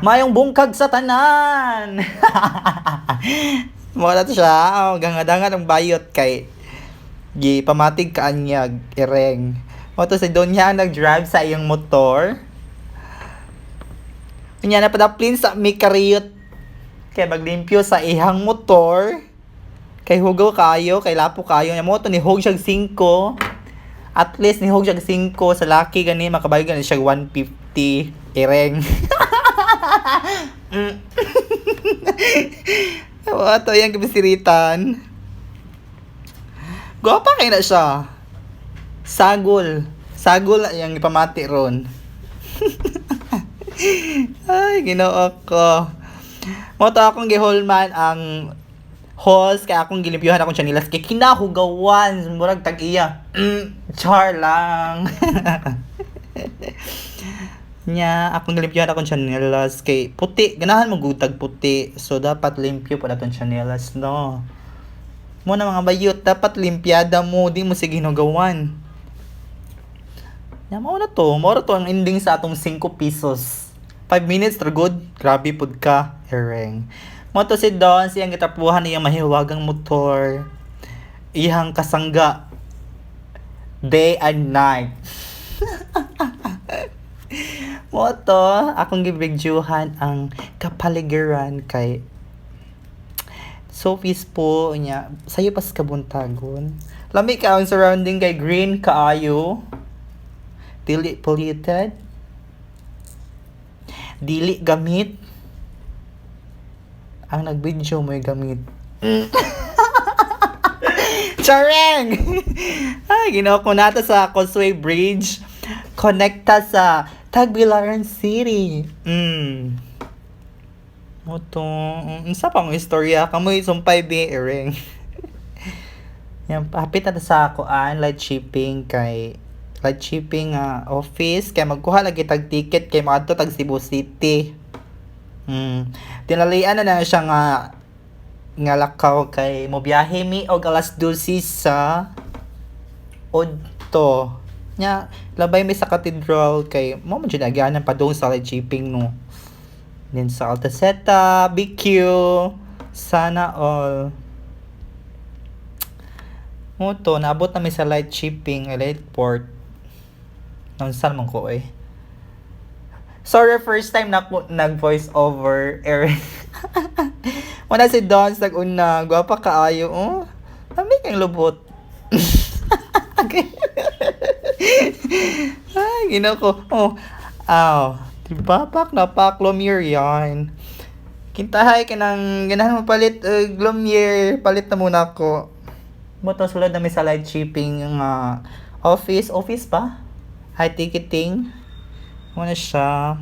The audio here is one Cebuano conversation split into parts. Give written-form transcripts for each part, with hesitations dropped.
Mayong bungkag sa tanan. Mao na to siya, oh, gangadangan ang bayot kay gi pamatig kaanyag ireng. Mao to si Donya ang nag-drive sa iyang motor. Unya na padaplin sa mi kariyot kay maglimpyo sa ihang motor. Kay hugaw kayo, kay lapo kayo. Nya mo to ni hog siya 5. At least ni hog siya 5 sa laki gani makabayad gani siya 150 ireng. Ato yang kabisiritan. Gwapa kay na siya. Sagol. Sagol na iyang ipamati ron. Ay, Ginoo ko. Mo to akong giholman ang halls kay akong gilimpyuhan akong tsinelas kay kinahugawan murag tag-iya. Char lang. Nya, akong gilimpyuhan akong tsinelas kay puti, ganahan mo gutag puti. So dapat limpyo pa atong tsinelas, no. Mo na mga bayot, dapat limpyada mo, di mo sige hinugawan. Nya mao na to, mao ra to ang ending sa atong 5 pesos. 5 minutes ra good. Grabe pud ka, ereng. Mo to si Don, siyang gitapuhan iyang mahiwagang motor. Iyang kasangga day and night. Mo to, akong gibidyuhan ang kapaligiran kay so peaceful nya sayo pas kabuntagon. Lami ka ang surrounding kay green kaayo. Dili polluted. Dili gamit. Ang nagbidyo mo'y gamit. Chareng! Ay, Ginoo ko nato sa Causeway Bridge. Connecta sa Tagbilaran City. Mo to, unsa pa ang istorya? Kamoy sumpay be ering. Yan, hapit na ta sa kuan, light shipping kay light shipping office kay magkuha lagi tag ticket kay moadto tag Cebu City. Tinalian na na siya nga nga lakaw kay mobiyahe mi og alas 12 sa udto. Nya labay mi sa cathedral kay mo man jud agyanan padung sa light shipping, no. Then sa Altaceta, BQ, sana all. Mo to, naabot na mi sa light shipping, ay light port. Naunsan man ko eh. Sorry, first time na ko nag voice over, Erin. Wala si Dons nag-una, gwapa kaayo oh. Lami kang lubot. Okay. Ay, Ginoo ko. Oh. Aw, diba pak na pak Lumiere yan. Kintahay ka nang ganahan mo palit og Lumiere, palit na muna ako. Mo to sulod na mi sa light shipping nga office, office pa? High ticketing. Mo na siya.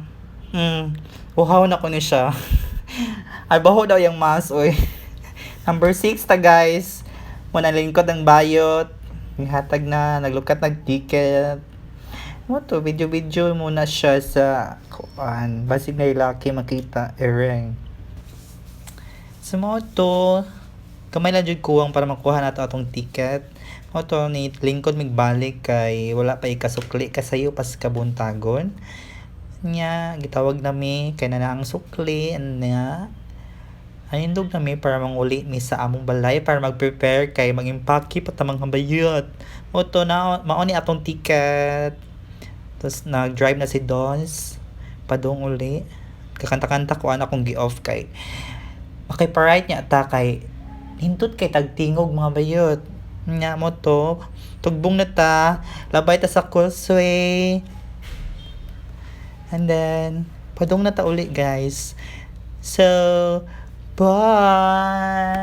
Uhaw na ko ni siya. Ay, baho daw yung mask, oy. Number 6 ta, guys. Mo na lingkod ang bayot. Gihatag na, naglukat nag ticket. Mo to, video-video muna siya sa kuan. Basig na laki makita, ereng. So mo to, kamay lang jud kuwang para makuha nato atong ticket. Mo to ni lingkod migbalik kay wala pa ikasukli kasayo pas kabuntagon. Nya gitawag nami kay na ang sukli nya. Anindog nami para manguli mi sa among balay para mag-prepare kay mag-impake pa ta mga bayot. Mo to na mao ni atong ticket. Tapos nag-drive na si Dons padung uli. Kakanta-kanta ko ana akong gi-off kay makay-parite niya ta kay hintut kay tagtingog mga bayot. Nya mo to, tugbong na ta, labay ta sa causeway. And then, padung na ta uli, guys. So, bye!